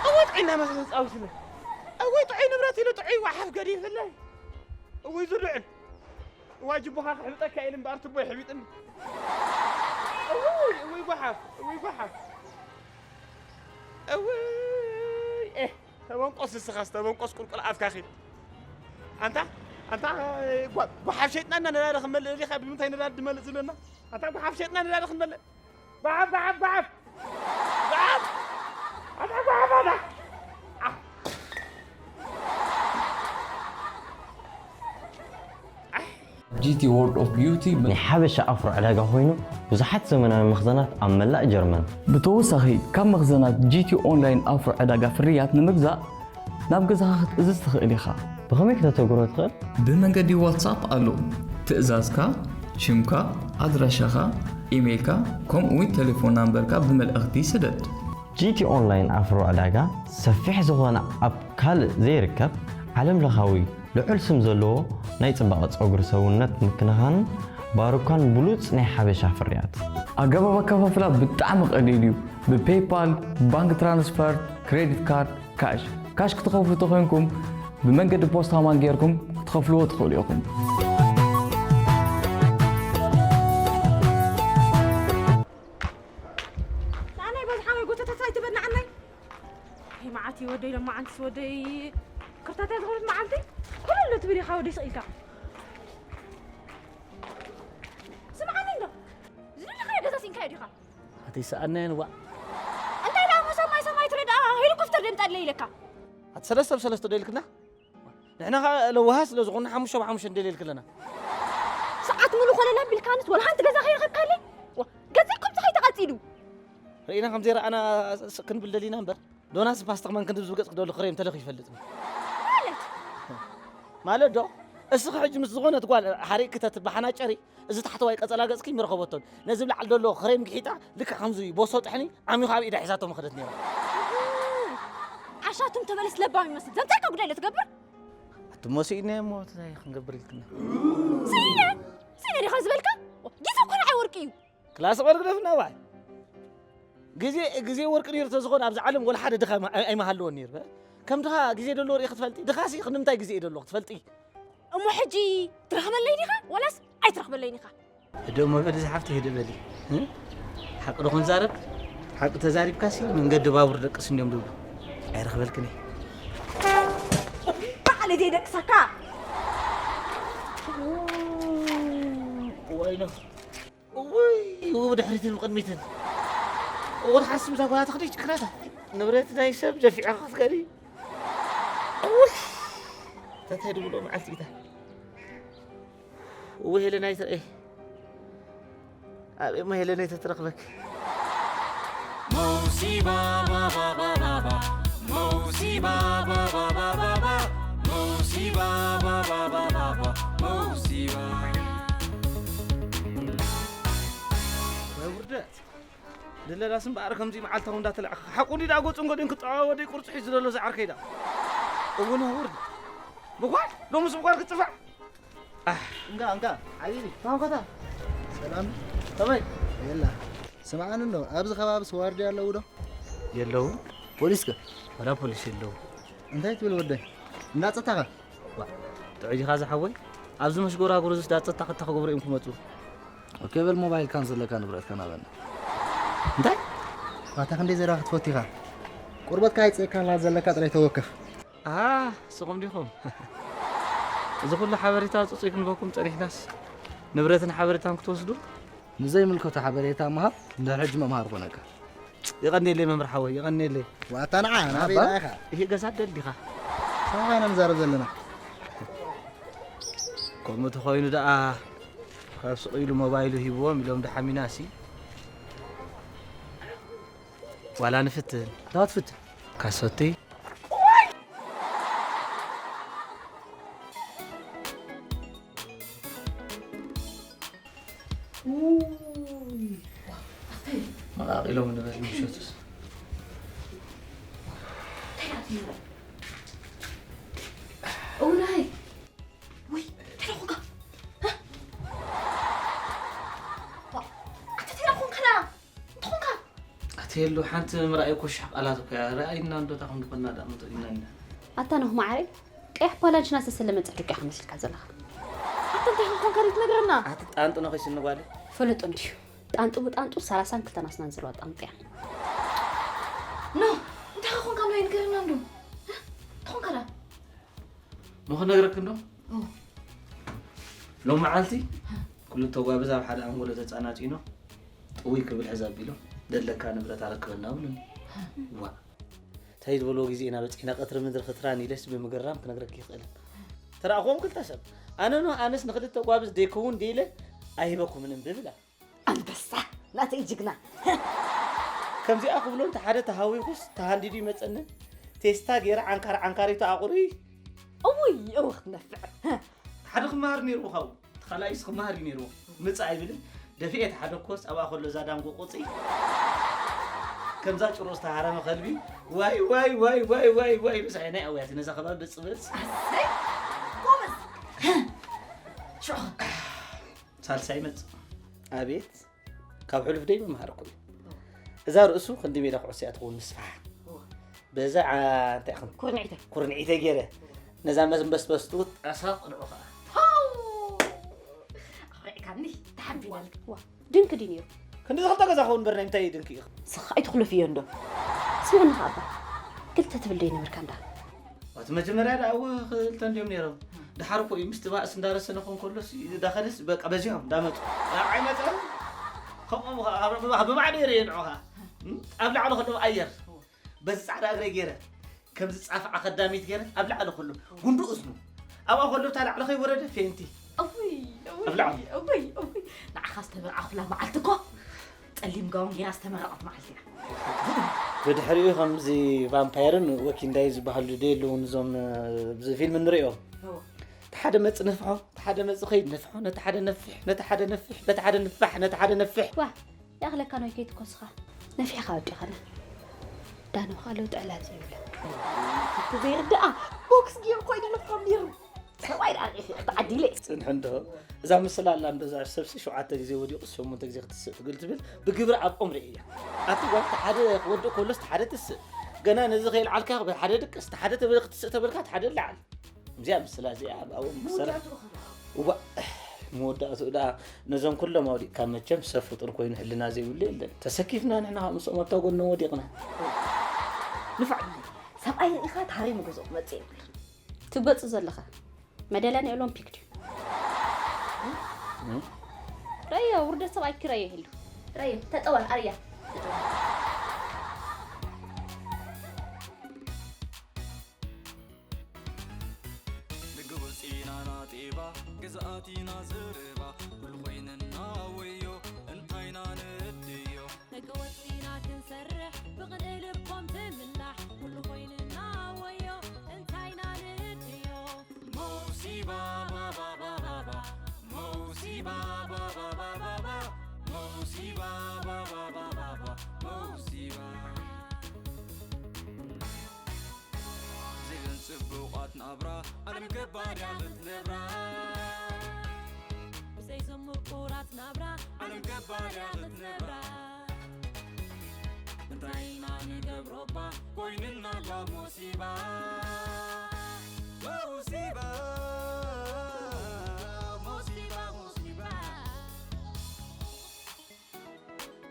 እወ ጥዑይ እናመሰለ ዝጻወትለ። እወ ጥዑይ ንብረት ኢሉ ጥዑይ ጓሓፍ ገዲፍለይ። እወይ ዝልዕል። እዋይ ጅቡኻ ክሕብጠካ ኢሉ እምበኣር ትቦ ይሕቢጥኒ። እውይ፣ እውይ ጓሓፍ፣ እውይ ጓሓፍ። እውይ፣ ኤህ፣ ተበንቆስ ንስኻስ፣ ተበንቆስ ቁልቁል ኣፍካ ኺድ። ኣንታ፣ ኣንታ፣ ጓ-፣ ጓሓፍ ሸይጥና እና ነዳዲ ክንመልእ እዚኻ ብምንታይ ነዳዲ ድመልእ ዝብለና? ኣንታ ጓሓፍ ሸይጥና ነዳዲ ክንመልእ። ጓሓፍ፣ ጓሓፍ፣ ጓሓፍ! ጓሓፍ! ኣታ ጓሓፍ ኣታ! ጂቲ ወርልድ ኦፍ ቢዩቲ ናይ ሓበሻ ኣፍሮ ዕዳጋ ኮይኑ ብዙሓት ዘመናዊ መኽዘናት ኣብ መላእ ጀርመን። ብተወሳኺ ካብ መኽዘናት ጂቲ ኦንላይን ኣፍሮ ዕዳጋ ፍርያት ንምግዛእ ናብ ገዛኻ ክትእዝዝ ትኽእል ኢኻ። ብኸመይ ከተተግብሮ ትኽእል? ብመንገዲ ዋትሳፕ ኣሎ። ትእዛዝካ፣ ሽምካ፣ ኣድራሻኻ፣ ኢሜይልካ፣ ከምኡ እውን ቴሌፎን ናምበርካ ብመልእኽቲ ስደድ። ጂቲ ኦንላይን ኣፍሮ ዕዳጋ ሰፊሕ ዝኾነ ኣብ ካልእ ዘይርከብ ዓለም ለኻዊ ልዑል ስም ዘለዎ ናይ ጽባቐ ጸጉሪ ሰውነት ምክንኻንን ባሩካን ብሉጽ ናይ ሓበሻ ፍርያት። ኣገባብ ኣከፋፍላ ብጣዕሚ ቀሊል እዩ። ብፔይፓል፣ ባንክ ትራንስፈር፣ ክሬዲት ካርድ፣ ካሽ። ካሽ ክትኸፍሉ ተኾይንኩም ብመንገዲ ፖስታ ማን ጌርኩም ክትኸፍልዎ ትኽእሉ ኢኹም። ንዓናይ በዝሓ ወይ ጎተተት ኣይትበል ንዓናይ። ይሄ መዓት እዩ ወደይ፣ ለማዓንትስ ወደይ። ክርታታ ዝኾነት መዓልቲ ኩሉ ትብል ኢኻ ወደይ ስቕ ኢልካ። ስምዓኒ እንዶ፣ ዝደለኻዮ ገዛ ሲንካዮ ዲኻ? ኣተይ ሰኣናየን ዋእ። እንታይ ደኣ፣ ሰማይ ሰማይ ትረዳ፣ ሄሊኮፕተር ደምጣለይ ኢለካ። ኣቲ ሰለስተ ብሰለስተ ዶ ኢልክና? ንሕና ኸኣ ለዋሃት ስለ ዝኾንና ሓሙሽተ ብሓሙሽተ ንደልየልኪ ኣለና። ሰዓት ሙሉ ኮለል ኣቢልካንስ ወላ ሓንቲ ገዛ ከይረኸብካለይ? ዋ፣ ገዛይ ከምዚ ከይተቓጺሉ። ርኢና ከም ዘይረኣና ስቕ ክንብል ደሊና እምበር፣ ዶናስ ፓስታ ከማን ክንድዚ ብገጽ ክደሉ ክሬም ተለኺ ይፈልጥ። ማለት? ማለት ዶ? እስኺ ሕጂ ምስ ዝኾነት ጓል ሓሪቕ ክተትባሓና ጨሪ፣ እዚ ታሕተዋይ ቀጸላ ገጽኪ ምረኸበቶን፣ ነዚ ብላዕሊ ዘሎ ክሬም ግሒጣ፣ ልክዕ ከምዚ ቦሶ ጥሕኒ ዓሚኹ ኣብ ኢዳ ሒዛቶ ምኸደት ነይራ። ዓሻ ትም ተበለስ ለባም ይመስል። ዘምጻእካ ጉዳይ ለትገብር? ኣቲ እሞ ስኢነ እሞ እንታይ ክንገብር ኢልክና? ስኢነ? ስኢነ ዲኻ ዝበልካ? ግዜ እኮ ንዓይ ወርቂ እዩ። ክላስ ወርቂ ደፍና ዋይ። ግዜ፣ ግዜ ወርቂ ነይሩ ተዝኾን ኣብዚ ዓለም ወላ ሓደ ድኻ ኣይ-፣ ኣይምሃለወን ነይሩ። ከም ድኻ ግዜ ደሎ ርኢ ክትፈልጢ? ድኻሲ ክንምንታይ ግዜ እዩ ደሎ ክትፈልጢ? እሞ ሕጂ ትረኽበለይ ዲኻ ወላስ ኣይትረኽበለይን ኢኻ? ህደእ እሞ በሊ ዝሓፍቲ ህደእ በሊ። እ? ሓቂ ዶ ክንዛረብ? ሓቂ ተዛሪብካሲ መንገዲ ባቡር ደቅስ እንዲዮም ዝብሉ። ኣይረኽበልክን እየ። ባዕለይ ዘይደቅሰካ። እዋይ ነው። እውይ፣ እው ብድሕሪትን ብቕድሚትን። እው ሓስም እዛ ጓል ትኽዲ ጭክናታ። ንብረት ናይ ሰብ ደፊዕኻ ክትከዲ። እውይ፣ ተታይ ድብሎ መዓልቲ ኢታ። እው ሄለናይ ትረኤ። ኣብ እሞ ሄለናይ ተትረኽበክ። መውሲባ ባባ ባባ፣ መውሲባ ባባ ባባ፣ መውሲባ ባባ ባባ፣ መውሲባ። ወይ ውርደት። ድለላስ እምበኣር ከምዚ መዓልታዊ እንዳተለዓኸ። ሓቁ እንዲ ደኣ ገጹን ገዲኡን ክጠዋወደይ ቁርጺ ሒዙ ዘሎ ዝዓርከይ ደኣ። እውን ውርደት። ብጓል፣ ሎምስ ብጓል ክጽፋዕ? ኣህ። እንጋ፣ እንጋ፣ ሓቢቢ፣ ታንኮታ። ሰላም። ከመይ? የላ። ስምዓኒ እንዶ፣ ኣብዚ ከባቢስ ዋርድያ ኣለዉ ዶ? የለዉ። ፖሊስ ከ? ዋላ ፖሊስ የለዉ። እንታይ ትብል ወደይ? እንዳ ጸጥታ ከ? ዋ፣ ጥዑይ ዲኻ ዝሓወይ? ኣብዚ መሽጎራጉር እዚስ ዳ ጸጥታ ክልተ ክገብሩ እዮም ክመጹ። ኦኬ፣ በል ሞባይልካን ዘለካ ንብረትካን ሃበና። እንታይ? ዋታ ክንደይ ዘረባ ክትፈቱ ኢኻ? ቁርበትካ ኣይጽእካን፣ ዘለካ ጥራይ ተወከፍ። ኣሃ፣ ንስኹም ዲኹም? እዚ ኩሉ ሓበሬታ ጽጹይ ክንበኩም ጸኒሕናስ፣ ንብረትን ሓበሬታን ክትወስዱ? ንዘይምልከቶ ሓበሬታ ምሃብ እንድሕር ሕጂ መምሃሪ ኮነካ። የቐንየለይ መምህር ሓወይ፣ የቐንየለይ። ዋታ ንዓ፣ ናበይ ኣባ? ደኣ ኢኻ? ይሄ ገዛ ደል ዲኻ? ሰማይ ኢና ንዛረብ ዘለና። ከምኡ ተኾይኑ ደኣ ካብ ስቕ ኢሉ ሞባይሉ ሂብዎም ኢሎም ደሓሚናሲ ዋላ ንፍትን። እንታይ ትፍትን? ካሶቲ። መቓቒሎም ንበል ምሸቱስ። እውናይ ውይ ተለኹንካ ኣተ ተለኹንከና እንተኾንካ ኣትየሉ ሓንቲ ምርኣይ ኮሻሕ ቃላት እኮ እያ። ረኣይና እንዶ እታ ክንድኾና ዳ ምጥሪና ኢና። ኣታ ነኹ ማዓረይ ቀያሕ ፓላጅና ዝተሰለመ ፅሕዱቅ ኢኻ መሲልካ ዘለኻ። ኣተ እንታይ ከኾንካ ዶ ትነግረና? ኣቲ ጣንጡ ነኺ ስንጓለ። ፈለጦ እንድዩ ጣንጡ ብጣንጡ ሰላሳን ክልተን ኣስናን ዘለዋ ጣንጡ እያ። ኖ እንታይ ከኾንካ ዶ ይንገረና እንዶ? ተኾንካ ዳ? ምኽነግረክ እንዶ ሎም መዓልቲ ክልተ ጓብዝ ኣብ ሓደ ኣንጎሎ ተፃናፂኖ ጥውይ ክብል ሕዝ ኣቢሎም ደለካ ንብረት ኣረክበና ብሉኒ። ዋ እንታይ ዝበልዎ ግዜ ኢና በፂሕና ቀትሪ ምድሪ ክትራን ኢለስ ብምግራም ክነግረክ ይኽእል። ተረኣኽዎም ክልተ ሰብ ኣነ ኖ ኣነስ ንክልተ ጓብዝ ደይከውን ደይለ ኣይበኩምንን ብብላ። ኣንበሳ ናተይ ጅግና። ከምዚኣ ክብሎ እንተ ሓደ ተሃዊኹስ ተሃንዲዱ ይመፀንን ቴስታ ገይረ ዓንካር ዓንካሪቱ ኣቑሩይ እውይ እው ክትነፍዕ። ሓደ ክመሃር ነይርዎ ካብኡ እቲ ካልኣይስ ክመሃር እዩ ነይርዎ ምፅእ ኣይብልን ደፊኤ ተሓደኮስ ኣብኣ ከሎ እዛ ዳንጎ ቁፂ ከምዛ ጭሮ ዝተሃረመ ከልቢ ዋይ ዋይ ዋይ ዋይ ዋይ ዋይ ኢሉስ ናይ ኣውያት ነዛ ከባቢ ብፅብፅ ኣሰይ ጎበዝ። ሽዑ ሳልሳይ መፅእ ኣቤት ካብ ሕሉፍ ደይ ምምሃርኩም እዩ እዛ ርእሱ ክንዲ ሜዳ ኩዕሶ እያ ትኸውን ምስፋሕ በዛ እንታይ ኹም ኩርንዒተ ኩርንዒተ ገይረ ነዛ መስበስበስቱ ጠሳ ቅንዑ ከዓ ኣውሪዕካኒ ተሓቢናልካ ድንክ ድዩ ነይሩ ክንዲ ዝኽልተ ገዛ ኸውን በር ናይ ምንታይ ድንክ እዩ ስኻ ኣይትኽለፍዮ እንዶ ስምዕኒ ከኣባ ክልተ ትብል ደይ ነበርካ እንዳ እቲ መጀመርያ ደኣ እወ ክልተ እንዲዮም ነይሮም ድሓር እኮ እዩ ምስቲ ባእስ እንዳረሰነ ኮን ከሎስ ዳኸደስ በቃ በዚሖም እንዳመፁ ራብዓይ መፀ ከምኦም ብባዕሉ ይርእየ ንዑኻ ኣብ ላዕሊ ከለዉ ኣየር በዚ ፃዕዳ እግረይ ገይረ ከምዚ ፃፍዓ ከዳሚት ገይረ ኣብ ላዕሊ ከሎ ጉንዱ እዝኑ ኣብኣ ከሎ እታ ላዕሊ ከይወረደ ፌንቲ እውይ ኣብ ላዕሊ። እውይ እውይ ንዓኻ ዝተመርዓኹላ መዓልቲ እኮ ፀሊም ጋውን ጌራ ዝተመረቐት መዓልቲ እያ ብድሕሪኡ ከምዚ ቫምፓየርን ወኪንዳይ ዝበሃሉ ደየለውን እዞም ኣብዚ ፊልም ንሪኦም እቲ ሓደ መፅ ነፍሖ እቲ ሓደ መፅ ኸይድ ነፍሖ ነቲ ሓደ ነፍሕ ነቲ ሓደ ነፍሕ ነቲ ሓደ ንፋሕ ነቲ ሓደ ነፍሕ ዋ ያኽለካ ናይ ከይትኮስኻ ነፊሕኻ ወዲኻና ዳኖ ካልኦ ጥዕላ ዘይብላ እቲ ዘይርድኣ ቦክስ ጌሩ ኮይኑ ንፍሖም ነይሩ ሰብኣይ ደኣ ርኢኺ ክትዓዲለ ፅንሒ እንዶ እዛ ምስላ ኣላ እንዶ እዛ ሰብሲ ሸውዓተ ግዜ ወዲቑ ሸሞንተ ግዜ ክትስእ ትግል ትብል ብግብሪ ኣብ ኦም ርእያ ኣቲ ጓል ሓደ ክወድእ ከሎስ ሓደ ትስእ ገና ነዚ ከይልዓልካ ሓደ ድቅስ ሓደ ክትስእ ተበልካ ሓደ ልዓል እዚኣ ምስላ እዚኣ ኣብኦም ክሰርሕ እዋ መወዳእትኡ ደኣ ነዞም ኩሎም ኣውዲቕካ መቸም ሰብ ፍጡር ኮይኑ ሕልና ዘይብሉ የለን ተሰኪፍና ንሕና ካብ ምስኦም ኣብታ ጎኖም ወዲቕና ንፋዕ ሰብኣይ ርኢኻ ታሪሙ ገዝኦ ክመፅእ ይብል ትገፁ ዘለኻ መዳልያ ናይ ኦሎምፒክ ድዩ ረዮ ውርደት ሰብኣይ ክረዮ ይህሉ ረዮ ተጠወር ኣርያ ንግብፂና ናጢባ ግዝኣቲና ዘረባ ኩሉ ኮይንና ወዮ እንታይና ንእድዮ ነገወፂና ክንሰርሕ ብቕንኢ ልቦም ትምላሕ ኩሉ ኮይንና ወዮ እንታይና ንእድዮ መውሲባ ባባባባባ መውሲባ ባባባባባ መውሲባ ባባባባባ መውሲባ ዘይንጽብቓት ናብራ ዓለም ገባርያ ክትነብራ ብዘይዘም ምቁራት ናብራ ዓለም ገባርያ ክትነብራ እንታይ ኢና ንገብሮባ ኮይንና ላ ሞሲባ